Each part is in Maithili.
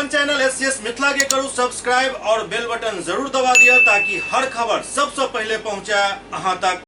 अपन चैनल एससीएस मिथिला के करू सब्सक्राइब और बेल बटन जरूर दबा दिया ताकि हर खबर सबसे पहले पहुंचे अहां तक।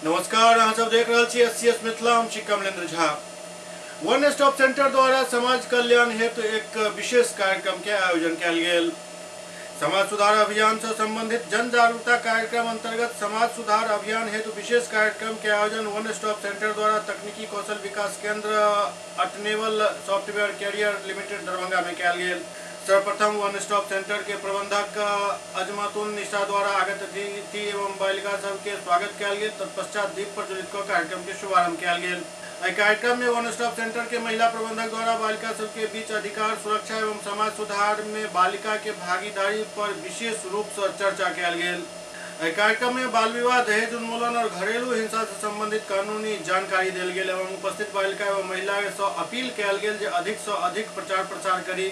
नमस्कार, अहाँ सब देख रहल छी एससीएस मिथिला, हम छी Kamlendra Jha. One stop centre द्वारा समाज कल्याण हेतु एक विशेष कार्यक्रम के आयोजन कयल गेल। समाज सुधार अभियान से संबंधित जन जागरूकता कार्यक्रम अंतर्गत समाज सुधार अभियान हेतु विशेष कार्यक्रम के आयोजन वन स्टॉप सेंटर द्वारा तकनीकी कौशल विकास केंद्र अटनेबल सॉफ्टवेयर कैरियर लिमिटेड दरभंगा में कयल गेल। सर्वप्रथम वन स्टॉप सेंटर के प्रबंधक अजमातुन निशा द्वारा आगत अतिथि एवं बालिका सबके स्वागत कयल गेल। तत्पश्चात दीप प्रज्वलित कऽ कार्यक्रम के शुभारंभ कयल गेल। एहि कार्यक्रम में वन स्टॉप सेंटर के महिला प्रबंधक द्वारा बालिका सबके बीच अधिकार, सुरक्षा एवं समाज सुधार में बालिका के भागीदारी पर विशेष रूप से चर्चा कयल गेल। एहि कार्यक्रम में बाल विवाह, दहेज उन्मूलन और घरेलू हिंसा से संबंधित कानूनी जानकारी देल गेल एवं उपस्थित बालिका एवं महिला से अपील कयल गेल जे अधिक से अधिक प्रचार प्रसार करी।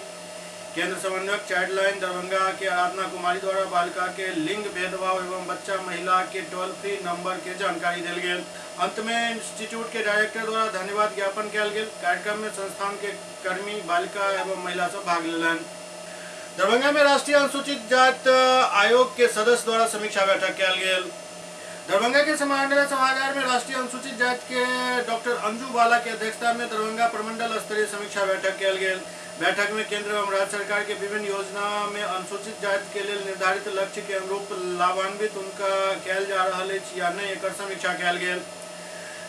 केंद्र समन्वयक चाइल्ड लाइन दरभंगा के आराधना कुमारी द्वारा बालिका के लिंग भेदभाव एवं बच्चा महिला के टोल फ्री नंबर के जानकारी देल गेल। अंत में इंस्टीट्यूट के डायरेक्टर द्वारा धन्यवाद ज्ञापन कयल गेल। कार्यक्रम में संस्थान के कर्मी, बालिका एवं महिला सब भाग लेलनि। दरभंगा में राष्ट्रीय अनुसूचित जाति आयोग के सदस्य द्वारा समीक्षा बैठक कयल गेल। दरभंगा के समाहरणालय सभागार में राष्ट्रीय अनुसूचित जाति के डॉक्टर अंजू बाला के अध्यक्षता में दरभंगा प्रमंडल स्तरीय समीक्षा बैठक कयल गेल। बैठक में केंद्र एवं राज्य सरकार के विभिन्न योजना में अनुसूचित जाति के लेल निर्धारित लक्ष्य के अनुरूप लाभान्वित उनका कयल जा रहल अछि या नहि, एकर समीक्षा कयल गेल।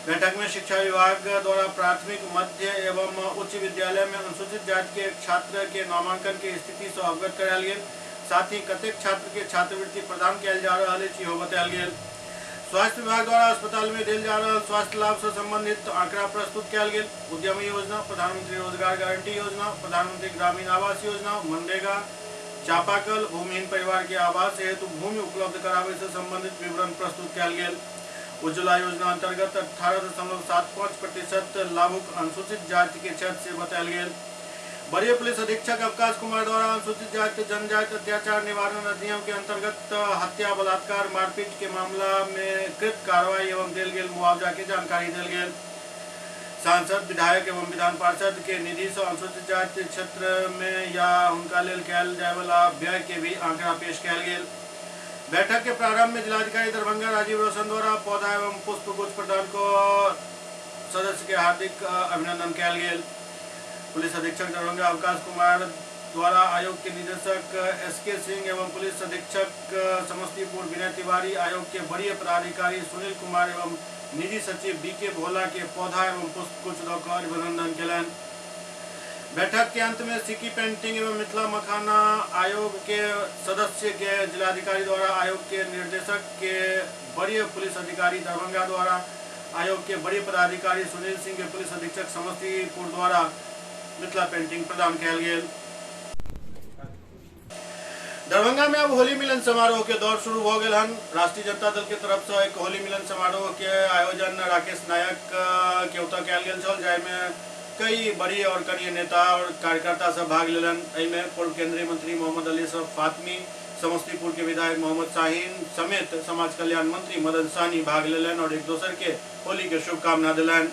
बैठक में शिक्षा विभाग द्वारा प्राथमिक, मध्य एवं उच्च विद्यालय में अनुसूचित जाति के छात्र के नामांकन के स्थिति से अवगत करायल गेल। साथ ही कतेक छात्र के छात्रवृत्ति प्रदान कयल जा रहल अछि इहो बतायल गेल। स्वास्थ्य विभाग द्वारा अस्पताल में देल जा रहल स्वास्थ्य लाभ से संबंधित आंकड़ा प्रस्तुत कयल गेल। उद्यमी योजना, प्रधानमंत्री रोजगार गारंटी योजना, प्रधानमंत्री ग्रामीण आवास योजना, मनरेगा, चापाकल, भूमिहीन परिवार के आवास हेतु भूमि उपलब्ध कराबे से संबंधित विवरण प्रस्तुत कयल गेल। उज्ज्वला योजना अंतर्गत 18.75% लाभुक अनुसूचित जाति के क्षेत्र से बतायल गेल। वरीय पुलिस अधीक्षक अवकाश कुमार द्वारा अनुसूचित जाति जनजाति अत्याचार निवारण अधिनियम के अंतर्गत हत्या, बलात्कार, मारपीट के मामला में कृत कार्रवाई एवं देल गेल मुआवजा के जानकारी देल गेल। सांसद, विधायक एवं विधान पार्षद के निधि से अनुसूचित जाति क्षेत्र में या उनका लेल कयल जाय वाला व्यय के भी आंकड़ा पेश कयल गेल। बैठक के प्रारंभ में जिलाधिकारी दरभंगा राजीव रोशन द्वारा पौधा एवं पुष्प गुच्छ प्रदान को सदस्य के हार्दिक अभिनंदन कयल गेल। पुलिस अधीक्षक दरभंगा अवकाश कुमार द्वारा आयोग के निदेशक एस के सिंह एवं पुलिस अधीक्षक समस्तीपुर विनय तिवारी, आयोग के वरीय पदाधिकारी सुनील कुमार एवं निजी सचिव बी के भोला के पौधा एवं पुष्प गुच्छ दऽ कऽ अभिनंदन कयलनि। बैठक के अंत में सिकी पेंटिंग एवं मिथिला मखाना आयोग के सदस्य के जिलाधिकारी द्वारा आयोग के निर्देशक के वरीय पुलिस अधिकारी दरभंगा द्वारा आयोग के वरीय पदाधिकारी सुनील सिंह के पुलिस अधीक्षक समस्तीपुर द्वारा मिथिला पेंटिंग प्रदान कयल गेल। दरभंगा में अब होली मिलन समारोह के दौर शुरू हो गेल हन। राष्ट्रीय जनता दल के तरफ से एक होली मिलन समारोह के आयोजन राकेश नायक के ओतऽ कयल गेल छल, जाहिमे कई बड़ी और कनीय नेता और कार्यकर्ता सब भाग लेलनि। एहिमे पूर्व केंद्रीय मंत्री मोहम्मद अली अशरफ फातमी, समस्तीपुर के विधायक मोहम्मद शाहीन समेत समाज कल्याण मंत्री मदन सहनी भाग लेलनि और एक दोसर के होली के शुभकामना देलनि।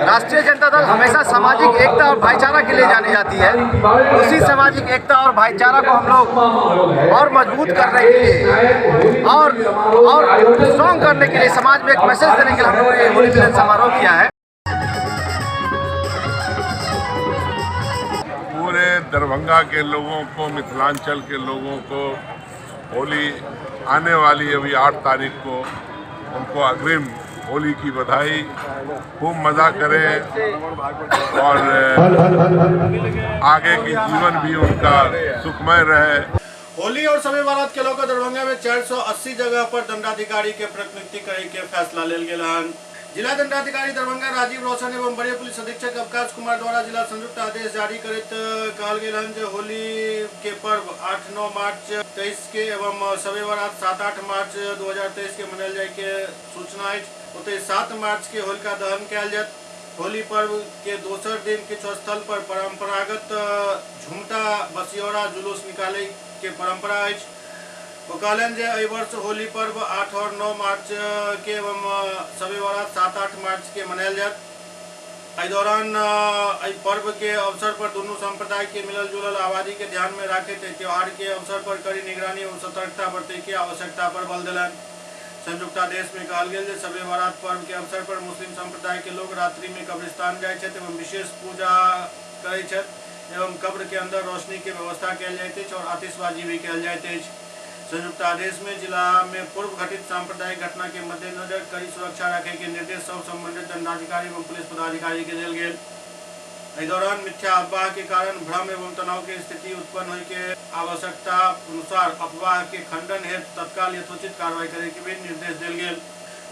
राष्ट्रीय जनता दल हमेशा सामाजिक एकता और भाईचारा के लिए जानी जाती है। उसी सामाजिक एकता और भाईचारा को हम लोग और मजबूत करने के लिए और स्ट्रॉन्ग करने के लिए, समाज में एक मैसेज देने के लिए हम लोगों ने होली मिलन समारोह किया है। पूरे दरभंगा के लोगों को, मिथिलांचल के लोगों को होली आने वाली अभी 8 तारीख को, उनको अग्रिम होली की बधाई। खूब मज़ा करें और आगे की जीवन भी उनका सुखमय रहे। होली और शबे बारात के लऽ कऽ दरभंगा में 480 जगह पर दंडाधिकारी के प्रतिनियुक्ति करे के फैसला लेल गेल हन। जिला दंडाधिकारी दरभंगा राजीव रोशन एवं वरीय पुलिस अधीक्षक अवकाश कुमार द्वारा जिला संयुक्त आदेश जारी करैत कहल गेल हन जे होली के पर्व 8-9 मार्च 23 के एवं शबे बारात 7-8 मार्च 2023 के मनायल जाय के सूचना अछि। ओतहि 7 मार्च के होलिका दहन कयल जायत। होली पर्व के दोसर दिन किछु स्थल पर परंपरागत झुमटा बसियौरा जुलूस निकाले के परंपरा अछि। ओ कहलनि जे एहि वर्ष होली पर्व 8 और 9 मार्च के एवं शबे बारात 7-8 मार्च के मनायल जायत। एहि दौरान एहि पर्व के अवसर पर दुनू संप्रदाय के मिलल जुलल आबादी के ध्यान में राखैत एहि त्योहार के अवसर पर कड़ी निगरानी एवं सतर्कता बरतै के आवश्यकता पर बल देलनि। संयुक्त आदेश में कहल गेल जे शबे बारात पर्व के अवसर पर मुस्लिम संप्रदाय के लोग रात्रि में कब्रिस्तान जाय छथि एवं विशेष पूजा करै छथि एवं कब्र के अंदर रोशनी के व्यवस्था कयल जाइत अछि और आतिशबाजी भी कयल जाइत अछि। संयुक्त आदेश में जिला में पूर्व घटित सांप्रदायिक घटना के मद्देनजर कड़ी सुरक्षा रखे के निर्देश सब संबंधित दंडाधिकारी एवं पुलिस पदाधिकारी के दिल गेल। एहि दौरान मिथ्या अफवाह के कारण भ्रम एवं तनाव के स्थिति उत्पन्न होय के आवश्यकता अनुसार अफवाह के खंडन हेतु तत्काल यथोचित कार्रवाई करे के भी निर्देश दिल गेल।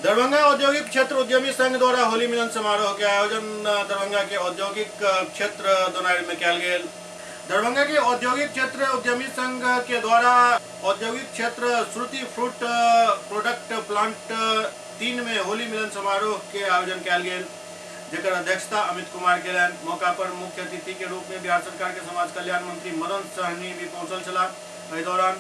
दरभंगा औद्योगिक क्षेत्र उद्यमी संघ द्वारा होली मिलन समारोह के आयोजन दरभंगा के औद्योगिक क्षेत्र दोनारि में कयल गेल। दरभंगा के औद्योगिक क्षेत्र उद्यमी संघ के द्वारा औद्योगिक क्षेत्र श्रुति फ्रूट प्रोडक्ट प्लांट 3 में होली मिलन समारोह के आयोजन कयल गेल, जेकर अध्यक्षता अमित कुमार केलनि। मौका पर मुख्य अतिथि के रूप में बिहार सरकार के समाज कल्याण मंत्री मदन सहनी भी पहुंचल छलाह। एहि दौरान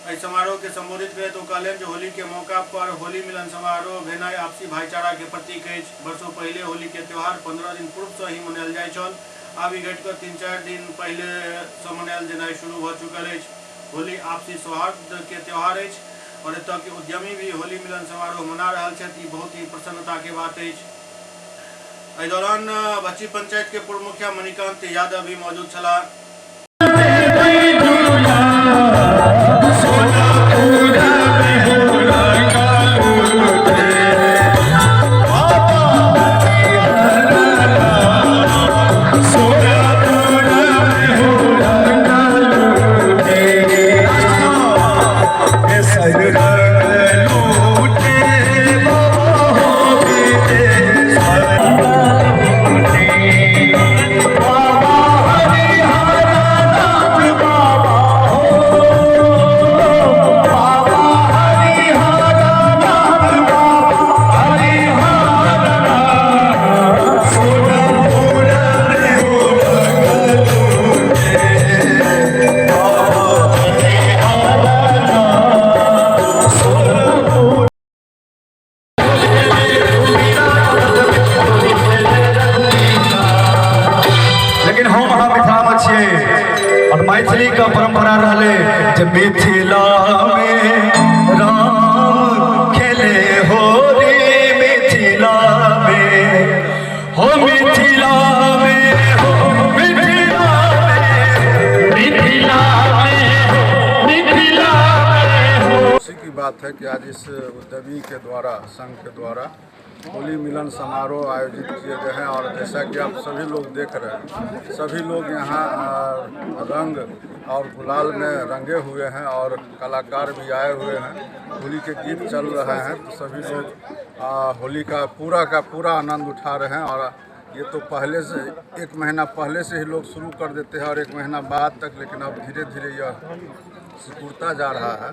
एहि समारोह के संबोधित करैत ओ कहलनि जे होली के मौका पर होली मिलन समारोह भेनाइ आपसी भाईचारा के प्रतीक अछि। वर्षों पहिले होली के त्योहार 15 दिन पूर्व से ही मनायल जाइत छल, आब ई घटि कऽ 3-4 दिन पहिले से मनायल जेनाइ शुरू भऽ चुकल अछि। होली आपसी सौहार्द के त्योहार अछि और एतऽ के उद्यमी भी होली मिलन समारोह मना रहल छथि, ई बहुत ही प्रसन्नता के बात अछि। एहि दौरान बच्ची पंचायत के पूर्व मुखिया मणिकांत यादव भी मौजूद छलाह। और मैथिली का परंपरा रहले जे मिथिला में राम खेले होली, मिथिला में हो, मिथिला में हो, मिथिला में, मिथिला में हो, मिथिला में हो। खुशी की बात है कि आज इस उद्यमी के द्वारा, संघ के द्वारा होली मिलन समारोह आयोजित किए गए हैं और जैसा कि आप सभी लोग देख रहे हैं, सभी लोग यहाँ रंग और गुलाल में रंगे हुए हैं और कलाकार भी आए हुए हैं, होली के गीत चल रहे हैं, तो सभी लोग होली का पूरा आनंद उठा रहे हैं। और ये तो पहले से 1 महीना पहले से ही लोग शुरू कर देते हैं और 1 महीना बाद तक, लेकिन अब धीरे धीरे यह सिकुड़ता जा रहा है।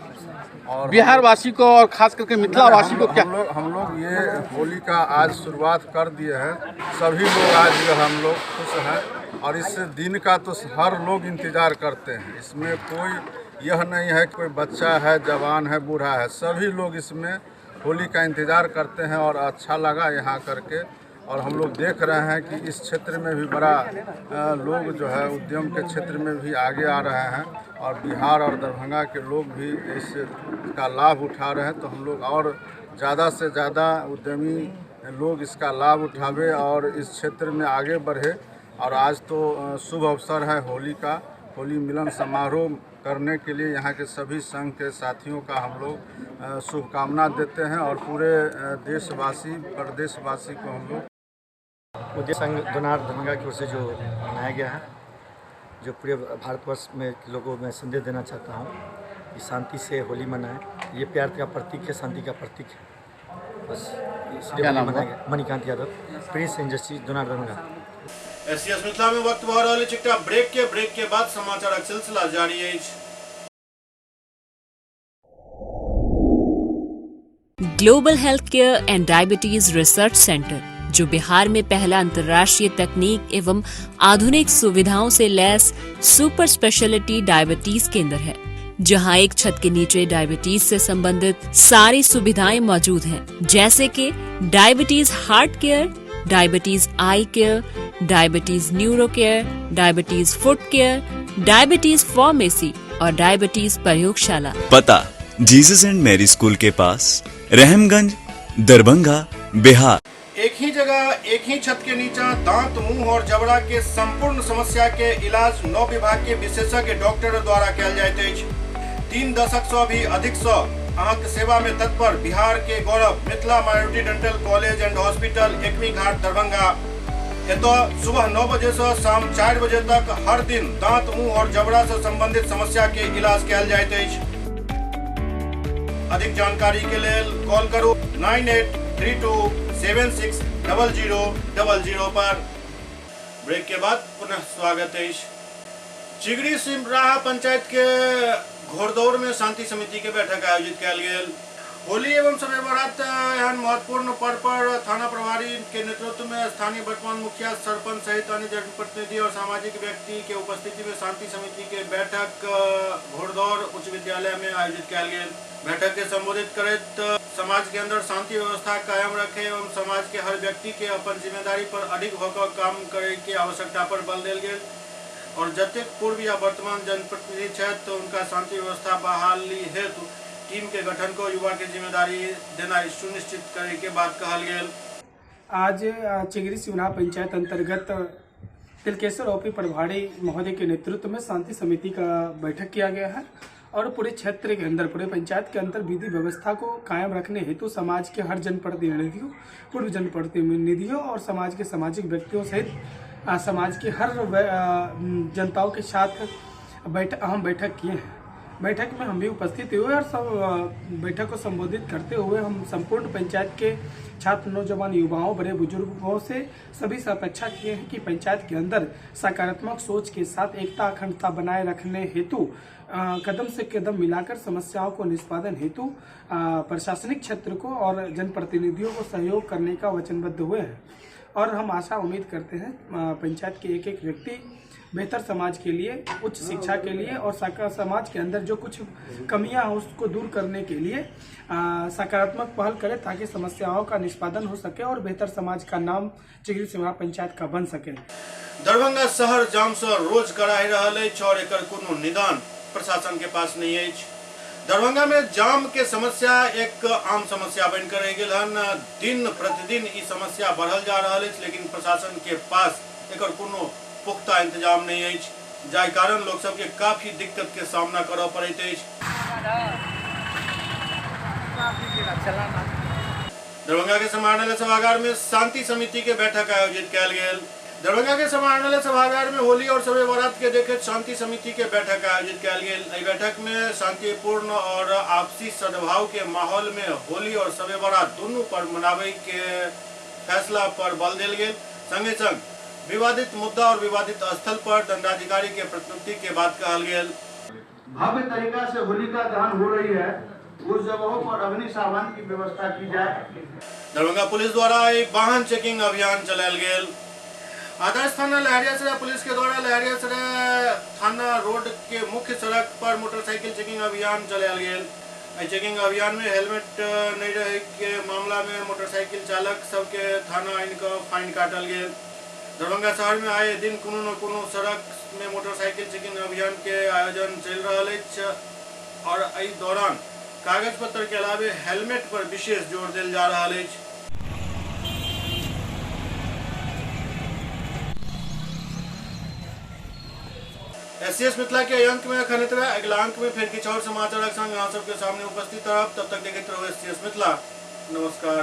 और बिहारवासी को और खास करके मिथिलावासी को क्या हम लोग ये होली का आज शुरुआत कर दिए हैं। सभी लोग आज हम लोग खुश हैं और इस दिन का तो हर लोग इंतज़ार करते हैं। इसमें कोई यह नहीं है कि कोई बच्चा है, जवान है, बूढ़ा है, सभी लोग इसमें होली का इंतज़ार करते हैं और अच्छा लगा यहाँ करके। और हम लोग देख रहे हैं कि इस क्षेत्र में भी बड़ा लोग जो है उद्यम के क्षेत्र में भी आगे आ रहे हैं और बिहार और दरभंगा के लोग भी इसका लाभ उठा रहे हैं। तो हम लोग और ज़्यादा से ज़्यादा उद्यमी लोग इसका लाभ उठावे और इस क्षेत्र में आगे बढ़े। और आज तो शुभ अवसर है होली का, होली मिलन समारोह करने के लिए यहाँ के सभी संघ के साथियों का हम लोग शुभकामना देते हैं और पूरे देशवासी, प्रदेशवासी को हम लोग उद्यम संघ दोनार दरभंगा की ओर से जो मनाया गया है, जो पूरे भारतवर्ष में लोगों में संदेश देना चाहता हूँ कि शांति से होली मनाएं। ये प्यार का प्रतीक है, शांति का प्रतीक है। बस। इसलिए मनाया गया। Manikant Yadav, Prince industry, Donar, Darbhanga. SCS Mithila में वक्त भऽ रहल अछि एकटा ब्रेक के बाद समाचारक सिलसिला जारी अछि। Global health care and diabetes research centre, जो बिहार में पहला अंतर्राष्ट्रीय तकनीक एवं आधुनिक सुविधाओं से लैस सुपर स्पेशलिटी डायबिटीज केंद्र है, जहां एक छत के नीचे डायबिटीज से संबंधित सारी सुविधाएं मौजूद हैं, जैसे कि diabetes heart care, diabetes eye care, diabetes neuro care, diabetes foot care, diabetes pharmacy और डायबिटीज प्रयोगशाला। पता जीसस एंड मैरी स्कूल के पास, रहमगंज, दरभंगा, बिहार। एक ही जगह एक ही छत के नीचा दांत, मुंह और जबड़ा के संपूर्ण समस्या के इलाज 9 विभाग के विशेषज्ञ डॉक्टर द्वारा कयल जाइत अछि। 3 दशक से भी अधिक से अहाँके सेवा में तत्पर बिहार के गौरव Mithila minority dental college and hospital, Ekmi Ghat, Darbhanga. एतऽ सुबह 9 बजे से शाम 4 बजे तक हर दिन दांत, मुंह और जबड़ा से संबंधित समस्या के इलाज कयल जाइत अछि। अधिक जानकारी के लेल कॉल करू 9832 760000 पर। ब्रेक के बाद पुनः स्वागत है। चिगड़ी सिमराहा पंचायत के घोड़दौड़ में शांति समिति के बैठक आयोजित कयल गेल। होली एवं शबे बारात एहन महत्वपूर्ण पर्व पर थाना प्रभारी के नेतृत्व में स्थानीय वर्तमान मुखिया, सरपंच सहित अन्य जनप्रतिनिधि और सामाजिक व्यक्ति के उपस्थिति में शांति समिति के बैठक घोड़दौड़ उच्च विद्यालय में आयोजित कयल गेल। बैठक के संबोधित करैत समाज के अंदर शांति व्यवस्था कायम रखे एवं समाज के हर व्यक्ति के अपन जिम्मेदारी पर अडिग होकर काम करे के आवश्यकता पर बल देल गेल और जतेक पूर्व या वर्तमान जनप्रतिनिधि छथि तो उनका शांति व्यवस्था बहाली हेतु टीम के गठन को युवा के जिम्मेदारी देना सुनिश्चित करे के बात कहल गेल। आज चिगरी सिमराहा पंचायत अंतर्गत तिलकेश्वर ओपी प्रभारी महोदय के नेतृत्व में शांति समिति का बैठक किया गया है और पूरे क्षेत्र के अंदर, पूरे पंचायत के अंदर विधि व्यवस्था को कायम रखने हेतु समाज के हर जनप्रतिनिधियों, पूर्व जनप्रतिनिधियों और समाज के सामाजिक व्यक्तियों सहित समाज के हर जनताओं के साथ अहम बैठक किए हैं। बैठक में हम भी उपस्थित हुए और सब बैठक को संबोधित करते हुए हम संपूर्ण पंचायत के छात्र, नौजवान, युवाओं, बड़े बुजुर्गों से सभी से अपेक्षा किए हैं कि पंचायत के अंदर सकारात्मक सोच के साथ एकता, अखंडता बनाए रखने हेतु कदम से कदम मिलाकर समस्याओं को निष्पादन हेतु प्रशासनिक क्षेत्र को और जनप्रतिनिधियों को सहयोग करने का वचनबद्ध हुए हैं। और हम आशा उम्मीद करते हैं पंचायत के एक एक व्यक्ति बेहतर समाज के लिए, उच्च शिक्षा के लिए और समाज के अंदर जो कुछ कमियां हैं उसको दूर करने के लिए सकारात्मक पहल करें ताकि समस्याओं का निष्पादन हो सके और बेहतर समाज का नाम चिगरी सिमराहा पंचायत का बन सके। दरभंगा शहर जाम से रोज कराहि रहल अछि और एकर कोनो निदान प्रशासन के पास नहीं अछि। दरभंगा में जाम के समस्या एक आम समस्या बनकर रहि गेल हन। दिन प्रतिदिन ई समस्या बढ़ल जा रहल अछि, लेकिन प्रशासन के पास एकर कोनो पुख्ता इंतजाम नहीं अछि, जाहि कारण लोग सबके काफी दिक्कत के सामना करऽ पड़ैत अछि। दरभंगा के समाहरणालय सभागार में शांति समिति के बैठक आयोजित कयल गेल। दरभंगा के समाहरणालय सभागार में होली और शबे बारात के देखैत शांति समिति के बैठक आयोजित कयल गेल। एहि बैठक में शांतिपूर्ण और आपसी सद्भाव के माहौल में होली और शबे बारात दुनू पर्व मनाबै के फैसला पर बल देल गेल। संगे संग विवादित मुद्दा और विवादित स्थल पर दंडाधिकारी के प्रतिनियुक्ति के बात कहल गेल। भव्य तरीका से होलिका दहन हो रही है, उस जगहों पर अग्नि सावन की व्यवस्था की जाए। दरभंगा पुलिस द्वारा एक वाहन चेकिंग अभियान चलायल गेल। आदर्श थाना लहरियासराय पुलिस के द्वारा लहरियासराय थाना रोड के मुख्य सड़क पर मोटरसाइकिल चेकिंग अभियान चलायल गेल। एहि चेकिंग अभियान में हेलमेट नहीं रहे के मामला में मोटरसाइकिल चालक सबके थाना आनि कऽ फाइन काटल गेल। दरभंगा शहर में आए दिन कोनो न कोनो सड़क में मोटरसाइकिल चेकिंग अभियान के आयोजन चलि रहल अछि और एहि दौरान कागज पत्र के अलावे हेलमेट पर विशेष जोर देल जा रहल अछि। एससीएस मिथिला के अंक में अखन एतबे। अगिला अंक में फिर किछु और समाचारक संग अहाँ सबके सामने उपस्थित रहब। तब तक देखैत रहू एससीएस मिथिला। नमस्कार।